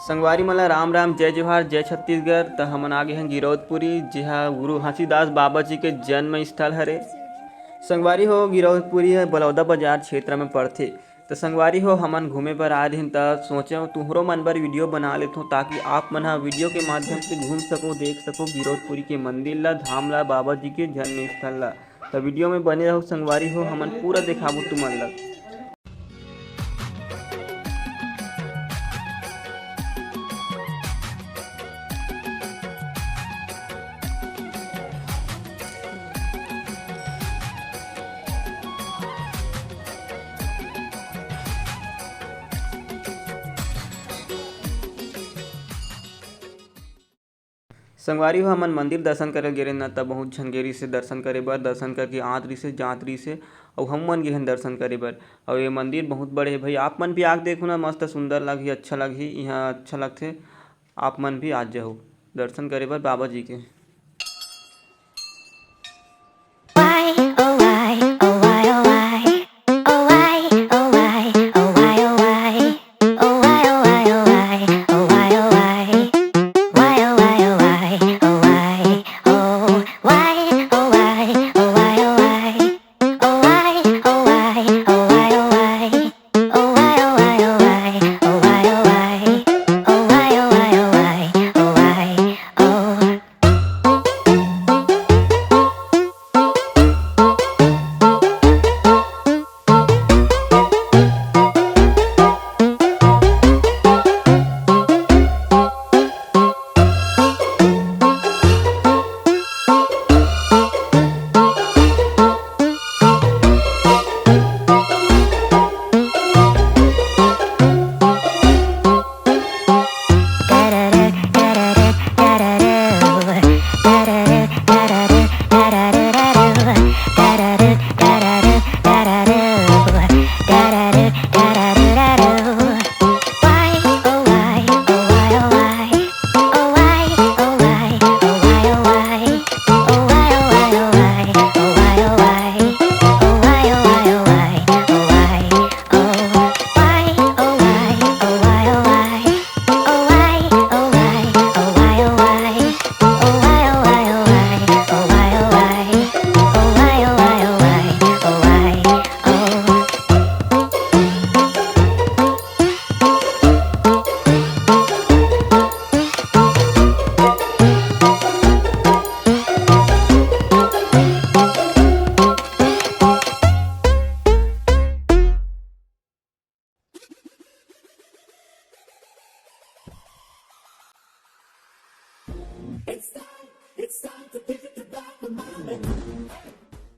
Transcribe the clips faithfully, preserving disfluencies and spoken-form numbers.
संगवारी मन ला राम राम, जय जोहार, जय छत्तीसगढ़। त हमन आ गे हन गिरौदपुरी, जेहा गुरु घासीदास बाबा जी के जन्म स्थल हरे। संगवारी हो, गिरौदपुरी ह बलौदा बाजार क्षेत्र में पड़थे। त संगवारी हो, हमन घूमे बर आए रहिन, त सोचेंव तुहरो मन बर वीडियो बना लेथों, ताकि आप मन ह वीडियो के माध्यम से घूम सको, देख सको गिरौदपुरी के मंदिर ला, धाम ला, बाबा जी के जन्म स्थल ला। त वीडियो में बने रहो संगवारी हो, हमन पूरा देखाबो तुमन ला। संगवारी हो, हमन मंदिर दर्शन करे गे रेहेन, त बहुत झन गे रिहिसे दर्शन करे बर। दर्शन करके आत रिहिसे, जात रिहिसे, अउ हमन गे हन दर्शन करे बर। अउ ये मंदिर बहुत बड़े हे भाई, आप मन भी आके देखो ना, मस्त सुंदर लगही, अच्छा लगही, इहाँ अच्छा लगथे। आप मन भी आ जाओ दर्शन करे बर बाबा जी के।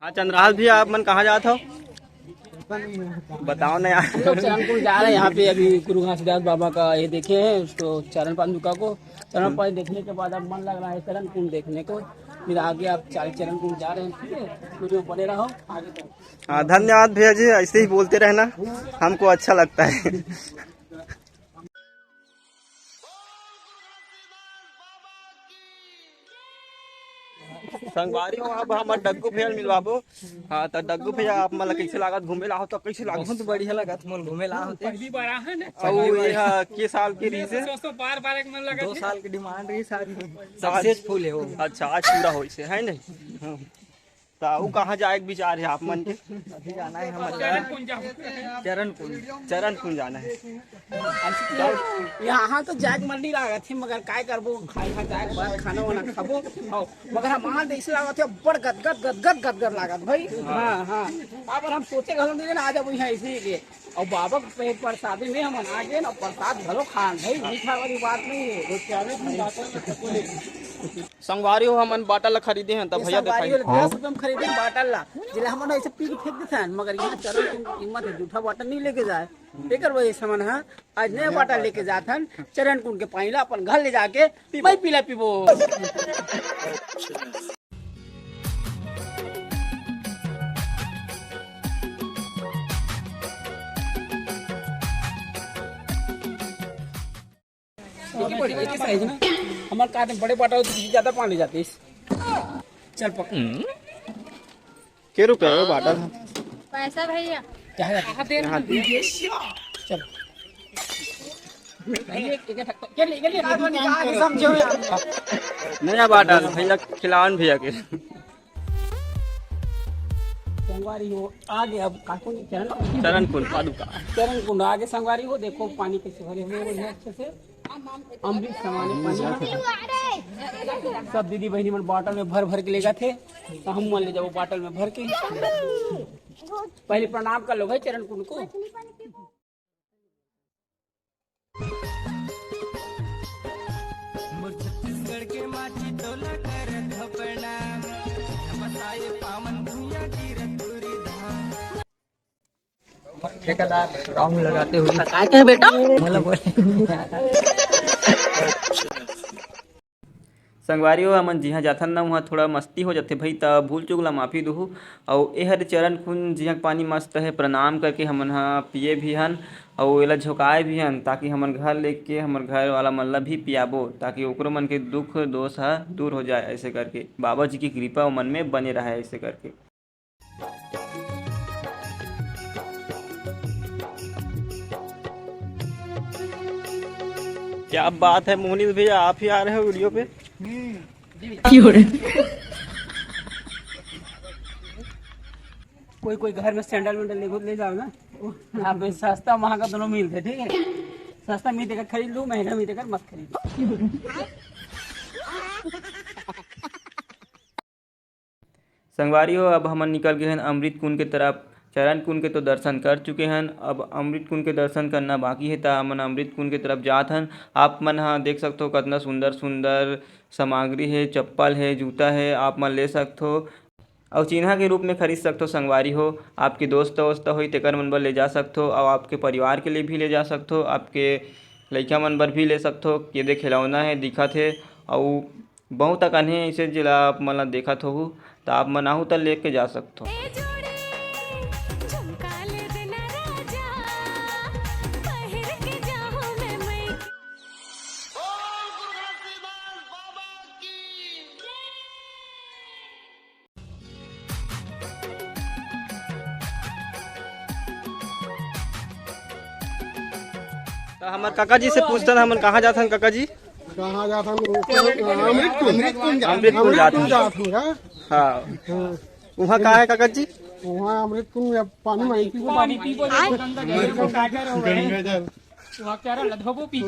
हाँ चंद्रहास भैया, आप मन कहाँ जात हो? बताओ ना यार। हम लोग चरण कुंड जा रहे हैं। यहाँ पे अभी गुरु घासीदास बाबा का ये देखे हैं, उसको चरण पादुका को। चरण पादुका देखने के बाद अब मन लग रहा है चरण कुंड देखने को। फिर आगे आप चालीस चरण कुंड जा रहे हैं, ठीक है? वीडियो में बने रहो आगे तक। हाँ, धन्यवाद भैया जी, ऐसे ही बोलते रहना, हमको अच्छा लगता है। संगवारी हो, अब हमर डग्गू भैया ल मिलवाबो। हाँ, त डग्गू भैया, आप मन ला कइसे लागत घूमे ला हो, त कइसे लागत? बहुत बढ़िया लागत, मोल घूमे ला होते। पहली बार आ है ना? अउ ये ह के साल के रहिस हे? सौ, सौ बार, बार एक मन लागत दो हे। साल के डिमांड रहिस, आज सक्सेसफुल है वो। अच्छा, आज पूरा होइस हे, है नहीं? हाँ। त अउ कहाँ जाए के विचार हे आप मन के? अभी जाना है हमारे चरण कुंज जाओ। चरण कुंज। चरण कुंज जाना है। यहाँ तो जाए के मन नहीं लागत हे, मगर काय करबो, खाए खा जाए के बाद खाना वाना खाबो। हाँ, मगर हम वहाँ तो ऐसे लागत हे, बड़ गदगद, गदगद, गदगद लागत भाई। हाँ, हाँ। अब हम सोचे घलो नहीं ना, आज अब यहाँ ऐसे ही के। और बाबा के प्रसाद में हम आ गए ना, प्रसाद घलो खान भाई, मीठा वाली बात नहीं है। संगवारी हो, हमन बाटा ला खरीदे हन, त ये भैया संगवारी दिखाई। वाले दस रुपये में खरीदे बाटा ला, जिला हमन ऐसे पी के फेंक देथन, मगर यहाँ चरण कुंड कीमत है, जूठा बाटा नहीं लेके जाए। एकर वजह से हमन ह आज नया बाटा लेके जात हन, चरण कुंड के पानी ला अपन घर ले जाके मैं पीला पीबो। एक ही बड़ी, एक ही साइज ना। हमारे कहा थे बड़े बाटा होते, ज्यादा पानी जाते इस। चल पक। के रुपया है बाटा था? पैसा भैया। क्या है? यहाँ दे। चल। चलिए, चलिए, चलिए, चलिए, आगे समझो यार। नया बाटल भैया, खिलावन भैया के। संगवारी हो, आगे अब काकुन चरण, चरण कुंड, पादुका। चरण कुंड आगे संगवारी हो, देखो पानी कैसे भरे हुए हैं बढ़िया अच्छे से। अमृत समान पानी। सब दीदी बहनी मन बॉटल में भर भर के लेगा थे, तो हम मन ले जाओ बॉटल में भर के। पहले प्रणाम कर लो भाई चरण कुंड को। मोर छत्तीसगढ़ के माटी टोला करत हो प्रणाम। बसाए पावन भुइयां गिरत तुरी धाम। ठेकेदार राउंड लगाते हुए। काय कहे बेटा? मतलब बोले। संगवारी हो, हमन जिहाँ जाथन ना, उहाँ थोड़ा मस्ती हो जाथे भई, त भूल चूक ला माफी दुहू। अउ एहर चरण कुंड, जिहाँ के पानी मस्त हे, प्रणाम करके हमन ह पिए भी हन, अउ एला झोंकाए भी हन, ताकि हमन घर लेके हमर घर वाला मन ला भी पियाबो, ताकि ओकरो मन के दुख दोष ह दूर हो जाए। ऐसे करके बाबा जी की कृपा ओमन में बने रहे, ऐसे करके। क्या बात है मोहनीश भैया, आप ही आ रहे हो वीडियो पे। कोई कोई घर में सैंडल वैंडल ले, ले जाओ ना, यहाँ पे सस्ता महंगा दोनों मिलते, ठीक है? सस्ता मिलते कर खरीद लो, महंगा मिलते कर मत खरीदो। संगवारी हो, अब हमन निकल गए हैं अमृत कुंड के तरफ। चरण कुंड के तो दर्शन कर चुके हन, अब अमृत कुंड के दर्शन करना बाकी है, त हमन अमृत कुंड के तरफ जात हन। आप मन ह देख सकथो, कतना सुंदर सुंदर सामग्री है, चप्पल है, जूता है, आप मन ले सकथो। अउ चिन्हा के रूप में खरीद सकथो संगवारी हो। आपके दोस्त वोस्त होई, तेकर मन बर ले जा सकथो, अउ आपके परिवार के लिए भी ले जा सकथो, आपके लइका मन बर भी ले सकथो। ये दे खिलौना है, दिखत है, अउ बहुत अकन हे अइसे, जेला आप मन ला देखत होहू, त आप मन आहू त लेके जा सकथो। त हमर काका जी से पूछथन, हमन कहाँ जाथन काका जी? कहाँ जाथन? अमृत कुंड। अमृत कुंड जाथन। जाथन का? हाँ। हाँ। उहाँ का है काका जी? उहाँ अमृत कुंड में पानी मांगती है। पानी पीबो, देखो गंगा जल, गंगा जल। वहाँ क्या रहा, लधोबो पी।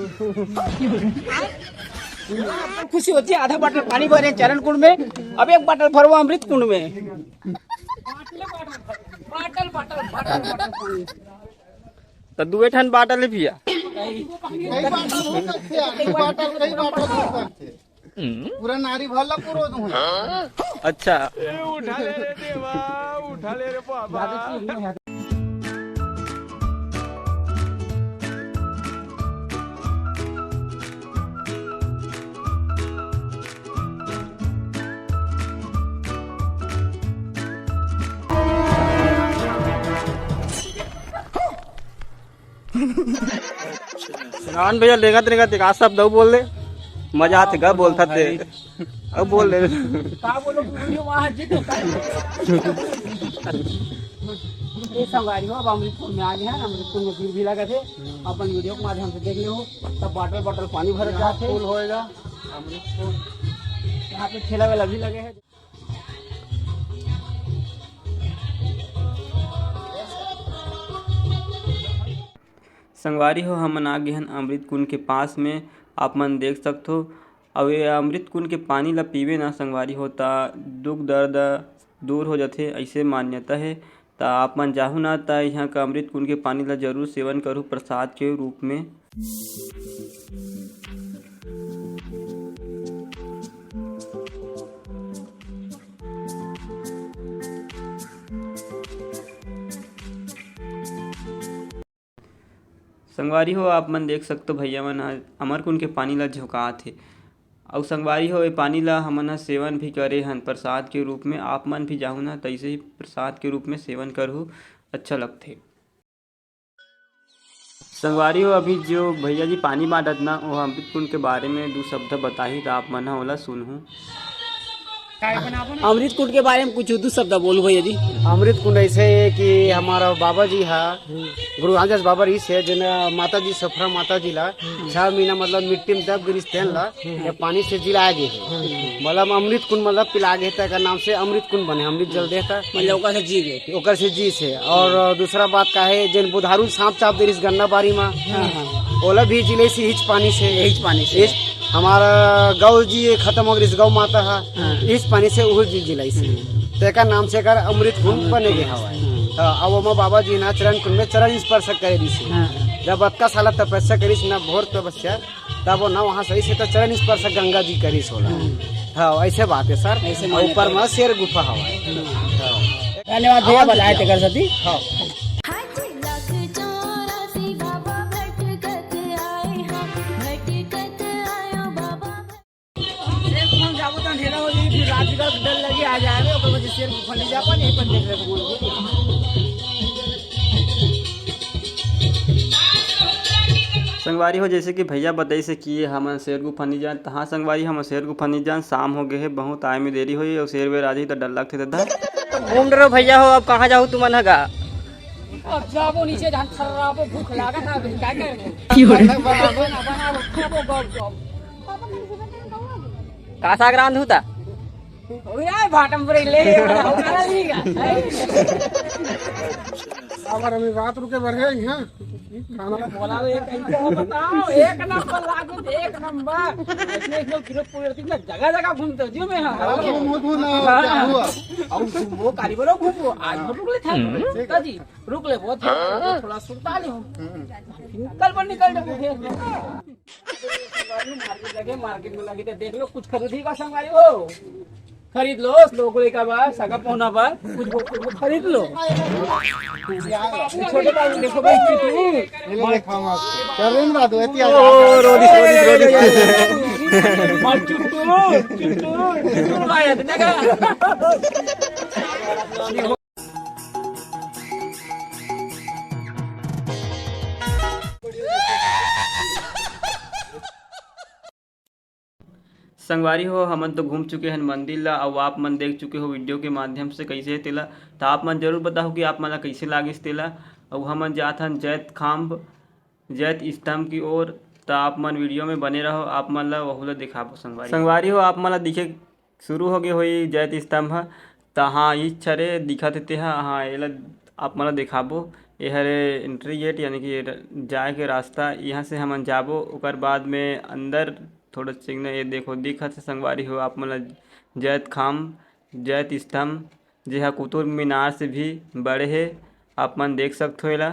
खुशी होती है, आधा बाटल पानी भरे चरण कुंड में, अब एक बाटल भरवा अमृत कुंड में। Bottle, bottle, bottle, bottle, bottle पानी। त दुए ठन बाटल है भैया। कई बाटल हो सकथे, कई बाटल, कई बाटल हो सकथे। पूरा नारी भर ला पुरो दूं। अच्छा। ए, उठा ले रे देवा, उठा ले रे बाबा। रान भैया, लेगत रेंगत एक आध शब्द अउ बोल दे, मजा आथे गा बोलथस ते। अउ बोल दे। का बोलो, वीडियो वहाँ जी तो का? ये संगवारी हो, अब अमृतपुर में आ गए हैं, अमृतपुर में भीड़ भी लगा थे, अपन वीडियो के माध्यम से देख ले हो, सब बाटल बाटल पानी भरत जात हे। फुल होएगा अमृतपुर। यहाँ पे ठेला वेला भी लगे हैं। संगवारी हो, हमन आ गे हन अमृत कुंड के पास में। आप मन देख सकथो, अउ ये अमृत कुंड के पानी ला पीबे ना संगवारी हो, त दुख दर्द दूर हो जथे, अइसे मान्यता हे। त आप मन जाहू ना, त इहाँ का अमृत कुंड के पानी ला जरूर सेवन करहू प्रसाद के रूप में। संगवारी हो, आप मन देख सकथो, भैया मन ह अमरकुंड के पानी ला झोंकात हे। अउ संगवारी हो, ए पानी ला हमन ह सेवन भी करे हन प्रसाद के रूप में। आप मन भी जाहू ना, तइसे ही प्रसाद के रूप में सेवन करहू, अच्छा लगथे। संगवारी हो, अभी जो भैया जी पानी बांटत ना, वो अमृत कुंड के बारे में दू शब्द बताही, त आप मन ह ओला सुनहू। अमृत कुंड के बारे में कुछ दू शब्द बोलू भैया जी। अमृत कुंड ऐसे है कि हमारा बाबा जी हा, गुरु रामदास बाबा रहिस हे, जेन माता जी, सफरा माता जी ला छह महीना मतलब मिट्टी में दब गिरिस, तेन ला ये पानी से जिला गे हे। मतलब अमृत कुंड मतलब पिला गे, तेकर नाम से अमृत कुंड बने, अमृत जल देता। मतलब ओकर से जी गे। ओकर से जी से। और दूसरा बात का है, जेन बुधारू सांप चाप दे रहिस गन्ना बारी में, हाँ, हाँ। ओला भी जिले से हिच पानी से। हिच पानी से। हिच हमारा गौ जी खत्म हो गई, गौ माता हा, हाँ। इस पानी से उहू जी जिलाइस। हम्म। तेकर नाम से एकर अमृत कुंड बने गे हवय। हम्म। हाँ, अब ओमा बाबा जी ना चरण कुंड में चरण स्पर्श करे दिस। हाँ। जब अतका साला तपस्या करिस ना, घोर तपस्या, तब वो ना वहाँ से ऐसे तो चरण स्पर्श गंगा जी करिस होला। हम्म। हाँ, ऐसे बात है सर। ऐसे और मान्यता ऊपर है। में शेर गुफा हवय। हम्म। हाँ। धन्यवाद भैया, आवाज बताए दिया। तेकर सती। हाँ। हाथ लग चौरासी बाबा भटकत आए हैं, भटकत आयो बाबा। एक मन जाबो त अंधेरा हो जाई, फिर रात बिरात डर लगी आ जाए रे, ओकर वजह से शेर गुफा नहीं जा पाए, यहीं पर देख लेबो बोल के। संगवारी हो, जैसे कि भैया बताइस हे कि हमन शेर गुफा नहीं जान, त हाँ संगवारी, हमन शेर गुफा नहीं जान, शाम हो गए हे, बहुत आए में देरी होई और शेर वेर आ जाही त डर लगथे दादा। घूम डरो भैया हो, अब कहाँ जाहू तुमन ह गा? अब जाबो नीचे, जहाँ थर्राबो, भूख लागत है, अभी क्या करेंगे? क्यों रे? बनाबो, बनाबो, खाबो, गप, गप। का साग रांधू ता? अरे भाटम पर ले, ये बड़ा होता नहीं का। अगर हमें बात रुके बढ़े यहाँ, खाना बोला तो एक, एक तो बताओ, एक नंबर लागू, एक नंबर। इतने, इतने किलो पूरे, इतना जगह, जगह घूमते हो, जो मैं हाँ। हाँ, घूमो, घूमो ना, हाँ। क्या हुआ? अब तुम वो कारीगरों घूमो, आज हम लोग ले था, हम्म। जी, रुक ले, बहुत है, थोड़ा सुरता ले हम। हम्म। निकल पर निकल जाओ, फिर। मार्केट लगे, मार्केट में लगे, तो देख लो, कुछ खरीदी का संगवारी हो। खरीद लो, लोग लेकर बा, सगा पहुना बा, कुछ, कुछ खरीद लो। छोटे बाबू देखो भाई, चुटू। ये ले खाओ आप। क्या रेंग रहा तू, एती आ जा। ओ, रोडिस, रोडिस, रोडिस। मार चुटू, चुटू, चुटू भाई, इतने का। संगवारी हो, हमन तो घूम चुके हन मंदिर ला, अउ आप मन देख चुके हो वीडियो के माध्यम से कैसे हे तेला। त आप मन जरूर बताओ कि आप मन ला कैसे लागिस तेला। अउ हमन जात हन जैत खाम्ब, जैत स्तंभ की ओर। त आप मन वीडियो में बने रहो, आप मन ला वहू ला दिखाबो संगवारी। संगवारी हो, आप मन ला दिखे शुरू हो गे होही जैत स्तंभ ह। त हाँ, इच हरे दिखत हे तेहा। हाँ, एला आप मन ला दिखाबो। ए हरे एंट्री गेट, यानी कि र-, जाए के रास्ता। यहाँ से हमन जाबो, ओकर बाद में अंदर थोड़ा चिकना, ये देखो, दिखत हे संगवारी हो आप मन ला जैत खाम्ब, जैत स्तंभ, जेहा कुतुब मीनार से भी बड़े हे। आप मन देख सकथो एला।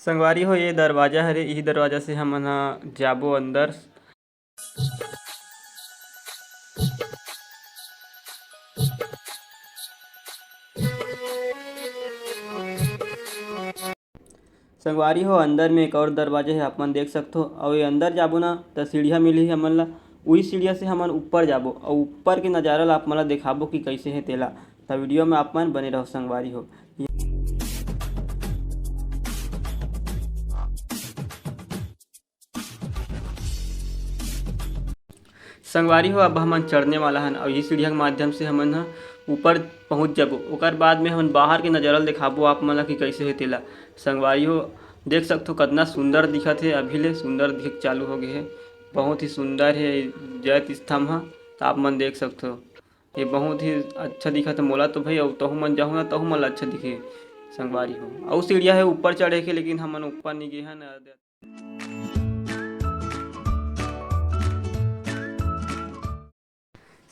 संगवारी हो, ये दरवाजा हरे, इही दरवाजा से हमन ह जाबो अंदर। संगवारी हो, अंदर में एक और दरवाजा हे, आप मन देख सकथो। अउ ये अंदर जाबो ना, त सीढ़िया मिलही हमन ला। उही सीढ़िया से हमन ऊपर जाबो, अउ ऊपर के नजारा ला आप मन ला देखाबो कि कैसे हे तेला। त वीडियो में आप मन बने रहो संगवारी हो। संगवारी हो, अब हमन चढ़ने वाला हन, अउ इही सीढ़िया के माध्यम से हमन ह ऊपर पहुँच जाबो। ओकर बाद में हमन बाहर के नजारा ल देखाबो आप मन ला कि कैसे हे तेला। संगवारी हो, देख सकथो कतना सुंदर दिखत हे, अभी ले सुंदर दिखे चालू हो गए हे। बहुत ही सुंदर हे जैत स्तंभ ह, त आप मन देख सकथो। ये बहुत ही अच्छा दिखत हे मोला तो भाई, अउ तहु मन जाहू ना, तहु मन ला अच्छा दिखे संगवारी हो। अउ सीढ़िया हे ऊपर चढ़े के, लेकिन हमन ऊपर नहीं गे हन।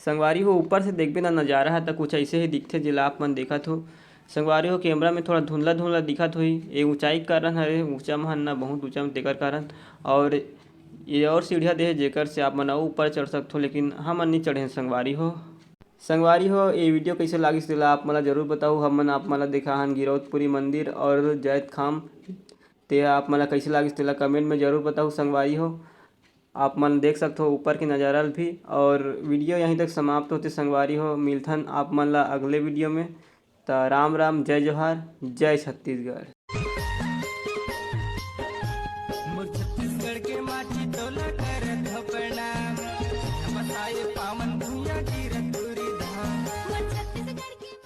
संगवारी हो, ऊपर से देखबे ना नजारा ह त कुछ ऐसे ही दिखथे, जेला आप मन देखत हो। संगवारी हो, कैमरा में थोड़ा धुंधला धुंधला दिखत होही, ये ऊंचाई के कारण हरे, ऊंचा महन ना बहुत ऊंचा में, तेकर कारण। और ये और सीढ़िया दे हे, जेकर से आप मन अउ ऊपर चढ़ सकथो, लेकिन हमन नहीं चढ़े हन संगवारी हो। संगवारी हो, ये वीडियो कैसे लागिस तेला आप मन ला जरूर बताओ। हमन आप मन ला देखा हन गिरौदपुरी मंदिर और जैत खाम, ते आप मन ला कैसे लागिस तेला कमेंट में जरूर बताओ संगवारी हो। आप मन देख सकथो ऊपर के नजारा ल भी। और वीडियो यहीं तक समाप्त होथे संगवारी हो, मिलथन आप मन ला अगले वीडियो में। त राम राम, जय जोहार, जय छत्तीसगढ़।